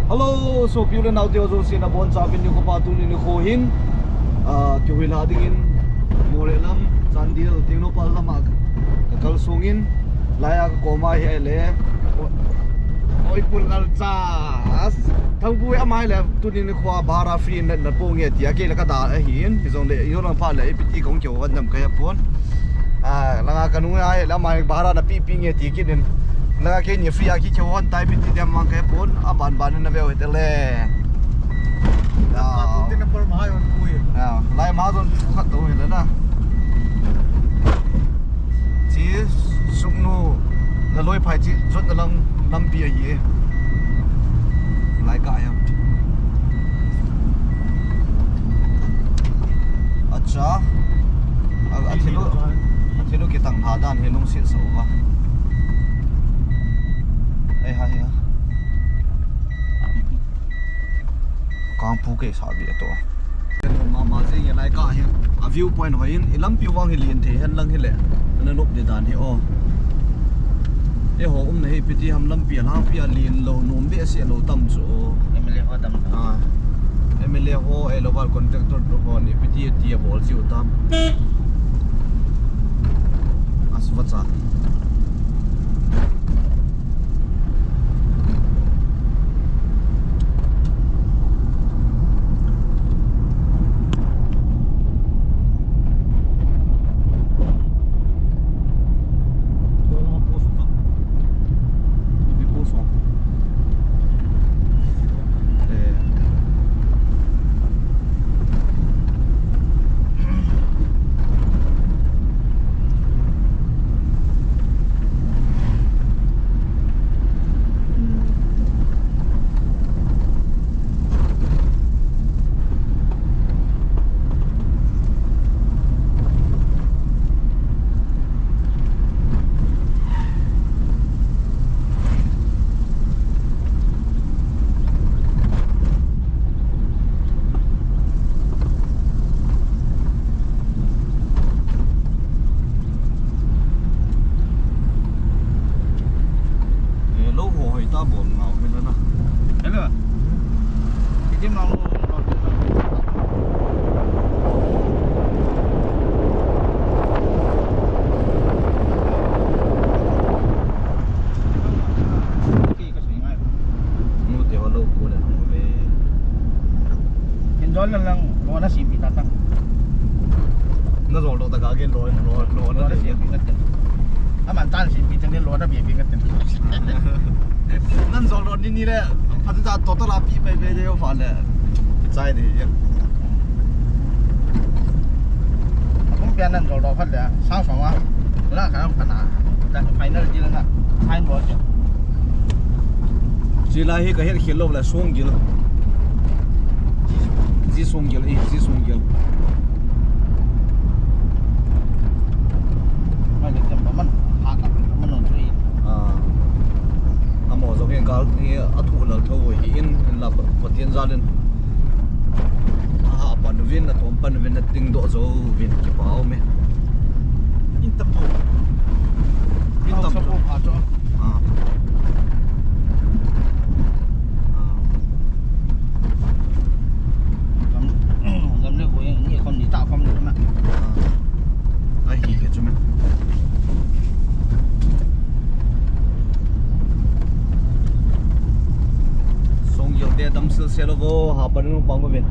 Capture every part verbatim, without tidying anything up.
Hello, sopi u le nao te ho jouse nabonchauvin nikho pha tuni nikho hin, ah, kihuila dingin Moreh lam, Chandel, Tengnoupal lam a kakal songin, lai a kakom a hi ahile, oi, Pu Lalcha, Thangpu ama hile tuni nikho a bhara free na, napo nge tia, kei le kada ahin, hijong le, ijo lang pha le, ipi ti kong kihou hon dem kahe pon. Ah, langa kanu a hile ama bhara napi pi nge ti kit in. Langa keini free a kihou hon tai ipi ti dem mang kahe pon, aban ban hin naveu hite le. Ah. Tina por mahai on pui. Ah, lai ma jon khat to hile na. Chi Sugnu, Laloi phai chi jotna lang lampi ahi e. Lai ka ya. Acha. A, a thil u, a thil u kitang lha dan hi lungset sa uva. Ei ha hi ha. Kangpu kei sa vi ato. Mama jing e lai ka hi. A view point hoi in, i lampi vang hi lien thei hen lang hile. Ana nop di dan hi o. Eiho umna hi ipi ti ham lampi a, lampi a lien lou, nom behseh lou tam chu. M L A ho tam. Ah. M L A ho, eh, local contractor to ho ni ipi ti, ti a bol jiu tam. Asva cha. Hello, ho hoi ta bol ngau hela na. Hello. Idim ngau. Nute ho lo ko le hung ve. Kin jol lang lang, lo na si mi ta tang. Na jol do ta ga gen lo, lo, lo na si mi ngat. Aman tan si mi tan lo na bi bi ngat. Nan jol do ni ni le, phat ta to ta la pi pai pai de yo fa le. Chai de ya. Kum pian nan jol do phat le, sang song a. La ka pha na. Ta final di la na. Sign board. Chi lai hi ka het khel lou le Songgil. Ji Songgil, eh, Ji Songgil. Mai le tem man ha ka man on tui. Ah. Amaho jong hi gal hi a thu lal tho hi in, in la Pathen jal in. A ha pan uvin, a tom pan uvin, a ting doh jou uvin kipa um e. In tam tho. In tam tho. Ah. Ah. Gam, gam le hui, ni khom ni ta khom ni na. Ah. Ahi, he chu me. Songgil te dam sil sel vo, ha pan nu pang uvin.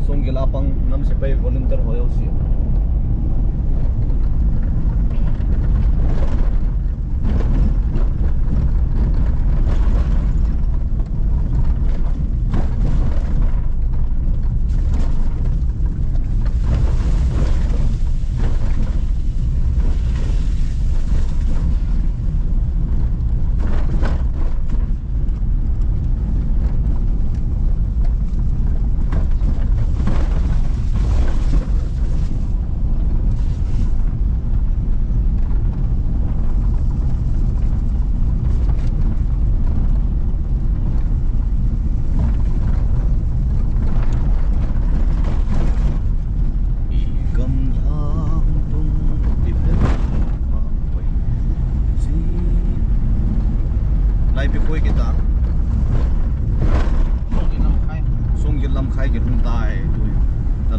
Songgil a pang nam sepai volunteer ho jouse.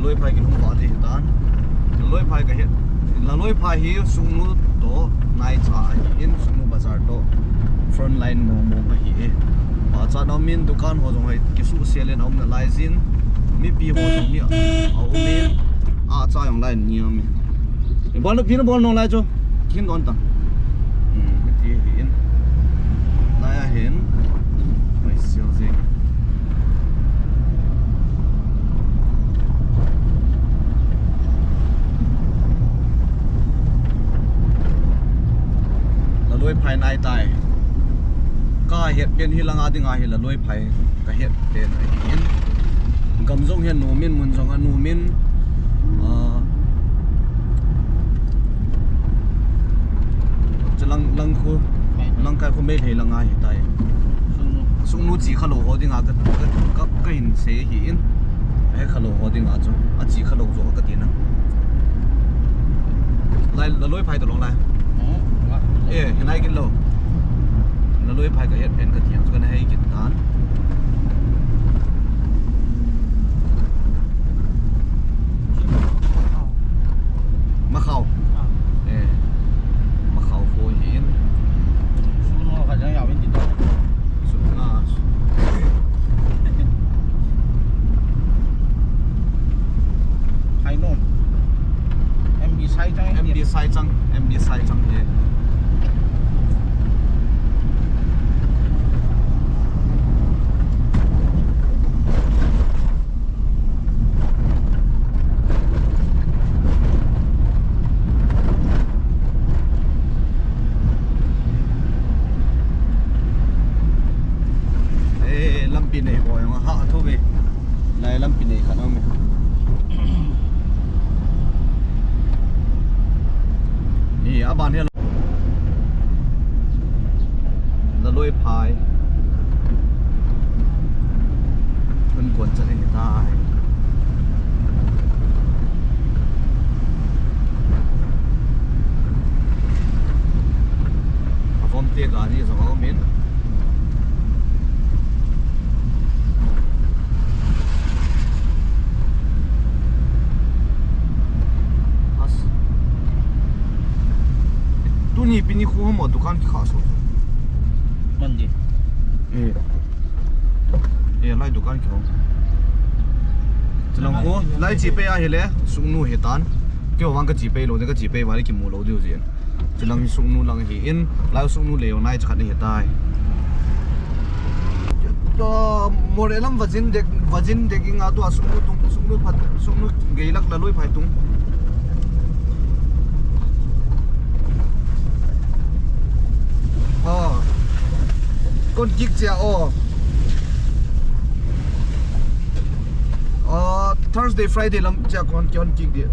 Laloiphai kilhung vah ding ahitan. Laloiphai kahet. Laloiphai hi Sugnu toh naicha ahin, Sugnu bazar toh front line mong mong ahi e. Pachat na um in, dukan ho jong hi kisuhsel in aum nalai jin. Mipi ho jong hi aum in. Acha jong lai ni aum in. Bol na pi na bol nalai chu. Kin don ta. Hmm, hiti ahin. Lai ahin. Mai siau jing. Laloiphai nai tai. Kahet pen hi langa dinga hi Laloiphai kahet pen ahin. Gam jong hi anom in, mun jong anom in. Ah, Chulang lang khu, lang kai khu Meitei langa ahitai. Sugnu. Sugnu chi khalou ho dinga ka, ka, ka, kahin sei ahin. He khalou ho dinga chu. Achi khalou jo kati na. Lai, Laloiphai toh long lai. Hmm, nga. Eh, hinai kin lou. Laloiphai kahet pen kati ang chu kana hei kit tan. Makhao. Ah. Eh. Makhao kho hin. Sugnu khat jang yau in ti to. Sugnu. Hai nom. M B Sai chang. M B Sai chang. M B Sai chang ye. Eh, lampi nei boi, ha, thu ve. Lai lampi nei khat um e. Ni, aban hi Laloiphai. Tun kon chan ahitai. Avom te gari jong aum in. As. Tuni pi nikho mo dukan kikhah so. Monday. Eh. Eh, lai dukan kihong. Chulang khu, lai chi pe ahile, Sugnu hitan. Kei vang ka chi pe lou, ka chi pe vale kimu lou diu jin. Chulang hi Sugnu lang ahin, lai Sugnu leo nai chakhat ahitai. To, Moreh lam vajin dek, vajin dek inga tua Sugnu tung, Sugnu phat, Sugnu geilak Laloiphai tung. Oh. Kon kik chia, oh. Ah, Thursday, Friday lam chia kon kion kik dia.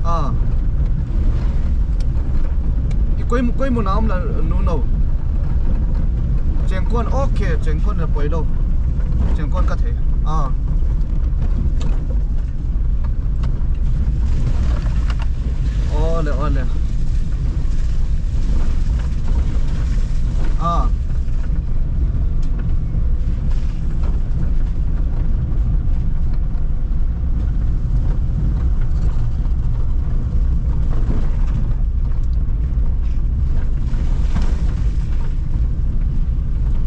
Ah. I koi, koi mun a um la nu no. Chengkon, okay, Chengkon la poi lou. Chengkon ka thei. Ah. Ole, ole. Ah.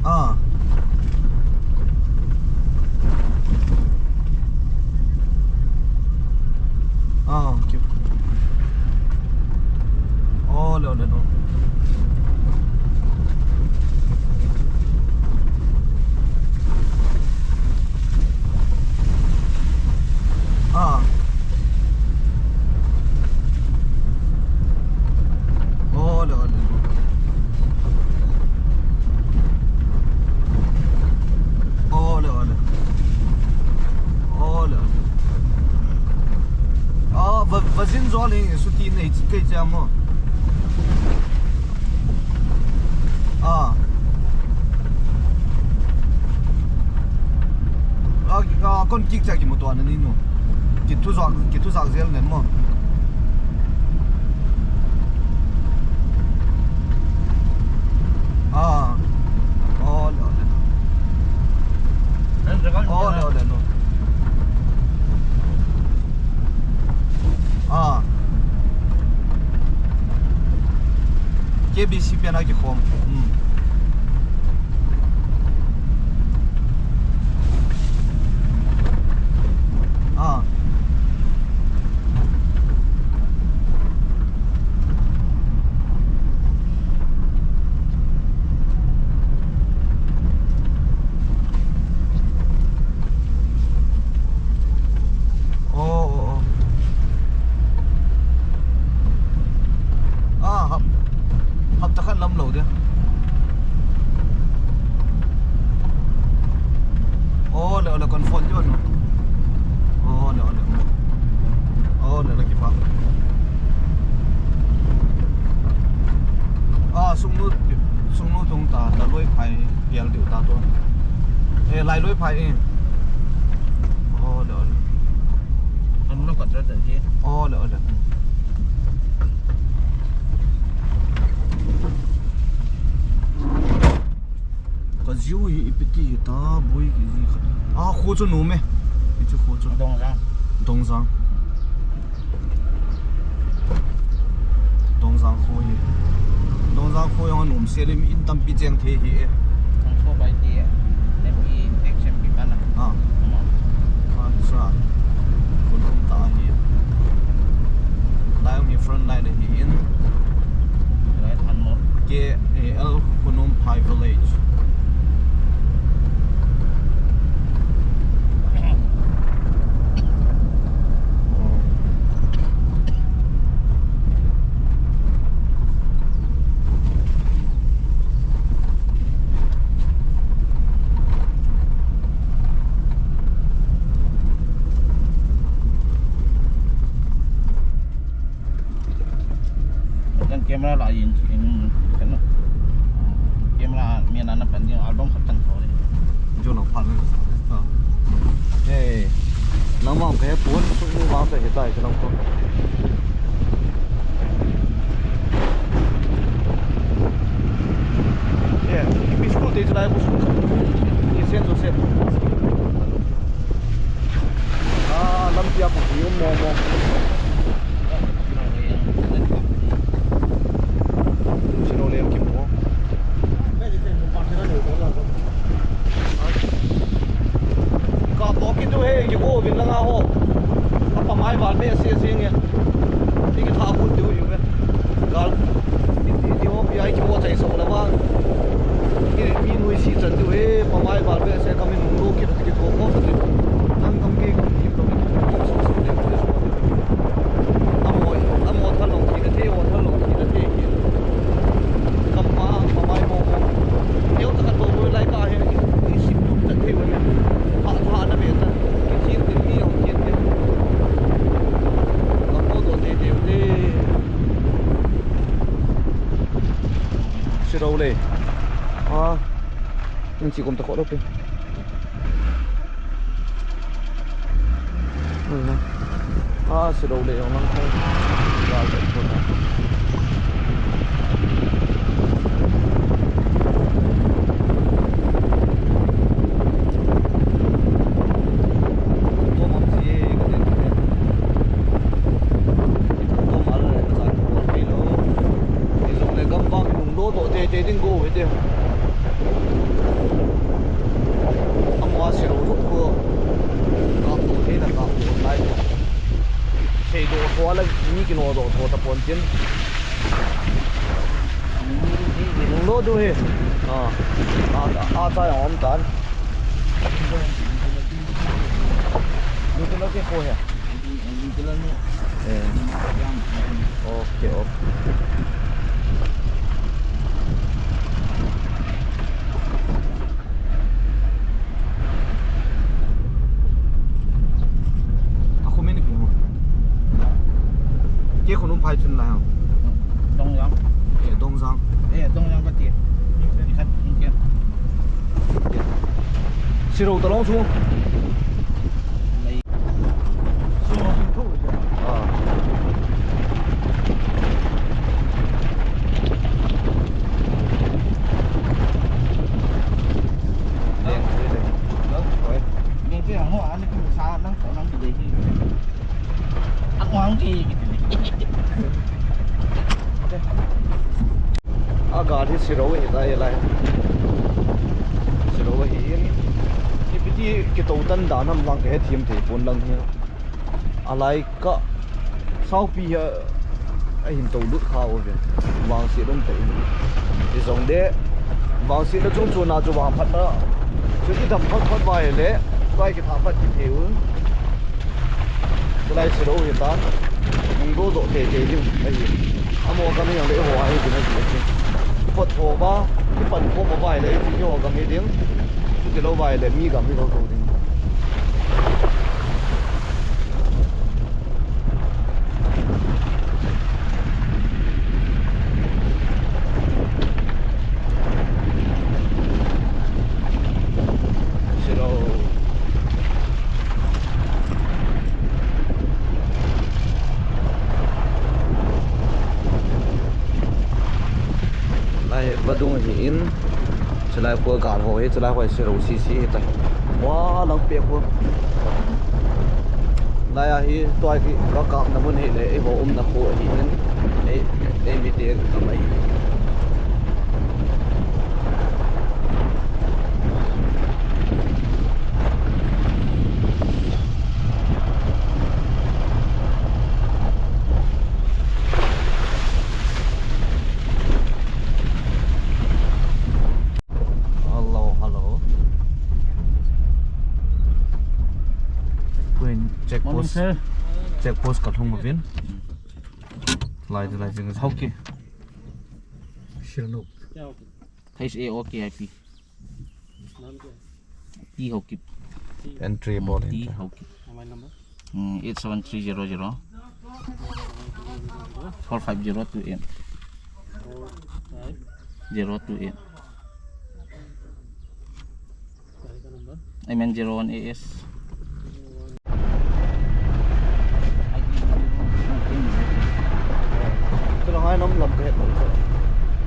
Ah. Ah, okay. Oh, no, no, no. Ah. Ole, ole. Ole, ole. Ole, ole. Ah, va, vajin jol hi suti nei chi kei cha mo. Ah. Ah, ah, kon kik cha ki mo to na ni no. Ki thu jol, ki thu jol jel ne mo. Ah. Ole, ole. K B C pen a kikhom. Hmm. Ah. Oh, oh, oh. Ah, hap, hapta khat lam lou dia. Oh, le, le, kan phone jo no. Oh, le, le. Oh, le, le, kipa. Ah, sungnu, sungnu tung ta, Laloi phai, pial diu ta to. Eh, Lailoi phai, eh. Oh, le, le. Ano na katra ta di? Oh, le, le. Ka jiu hi ipi ti hi ta, boi ki ji khat. Ah, kho chu nom e. Hichu kho chu. Dongjang. Dongjang. Dongjang kho hi. Dongjang kho jong anom sel in, mi tampi cheng thei hi e. Thangso bai ti. Lempi action pi kana. Ah. Ama. Kha sa. Khonung ta hi. Lai mi front line hi in. Lai than mo. K A L Khonumphai Village. Kan camera la in, in, kan camera mi na na pen ding album khat kan thole. Jo lo phan. Hey, nang mang ka he pon, sung mu mang ka he tai ka lang ko. Yeah, mi school te chulai ko school. Ye Saint Joseph. Ah, lampi a pu ki um mo mo. Siro le ki mo. Ka to ki tu he, ki ko vin la nga ho. Apa mai val be se se nge. Ti ki tha ku tu yu be. Gal. Ti, ti, ti ho pi ai ki ho chai so la ba. Ki mi nui si chan tu he, pa mai val be se ka mi nung lo ki, ki ko ko sa ti. Nang kam ki, ki ko ki ko so so de ko so. Amo, amo tha long ki de, o tha long ki de ki. Kam pa, pa mai mo mo. Neo ta ka to ko lai ka he, i sim tu ta te we. Ha, ha na me ta. Ki ti mi ong ki ti. Ka ko do te te te. Siro le. Ah. Nang chi kom ta ko lo pe. Ah, siro le jong lang ko. Gal ta ko ta. Ko mong chi e, ko te ko te. Ko mal le ka sa ko pe lo. Ni jong le gam bang nung lo to te te ding ko he te. Amo a siro jong ko. Kap to thei na kap to lai. Seidoh tho a la mi kinodoh tho tapon tin. Nung lo diu hi. Ah. A, a, a chai ang om tan. Nung lo ke ko he. Eh. Okay, okay. A kho me ni kho. Ke kho nung phai chun lai hang. Dongjang. Eh, Dongjang. Eh, Dongjang ka ti. Ni khat, ni khat. Siro ta long chu. Lei. Agal hi Sirou hi ta e lai. Sirou hi in. Ipi ti kitou tan dan ham vang kahe thim thei pon lang hi. Alai ka saupi hi ahin tou lut kha uve. Vangset um tah in. Hijong le vangset na chung chuna chu vangphatna chu i dam phat phat vai le, vai kitha phat kit thei u. Chulai Sirou hi ta. Nung do do te te ding ahi. Amo ka mi ang le ho ahi ding ahi. Pot ho ba, i pan ho ba vai le, i ho ka mi ding. Chu ti lo vai le, mi ka mi lo to ding. Sirou. Lai vadung hi in. Chulai khu gal ho hi, chulai khu Sirou sisi hi ta. Wa lang pe khu. Lai a hi tua hi ka kap na mun hi le, ei ho um na khu hi in. Ei, ei mi te ka mai. Hello, hello. Queen check post. Morning, sir. Check post ka thung uvin. Lai, lai, jing. Hokip. Sure, no. H A O K I P. T Hokip. Entry bol. T Hokip. Mobile number? Hmm, eight seven three zero zero four five zero two eight. Zero two eight. I mean zero one A S. Chulai a nam lam ka het lo chu.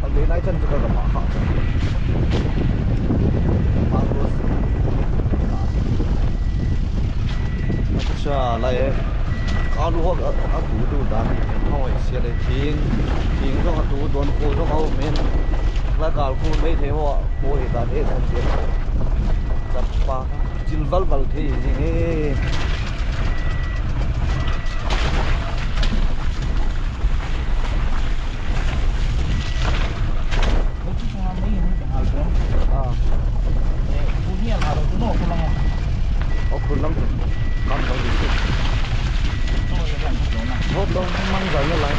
Ka ve lai chan chu ka gam a kha. Mangrove. Acha lai e. Ka lu ho a, a tu tu dan. Hoi sia le thing. Thing jong a tu don ko jong a um in. La kal khu mei thei ho. Ko hi dan e chan sia. Chapa. Chil val val thei jing e. Ah. O, khun lang. Kam lang di. Hot dong mang jai na lai.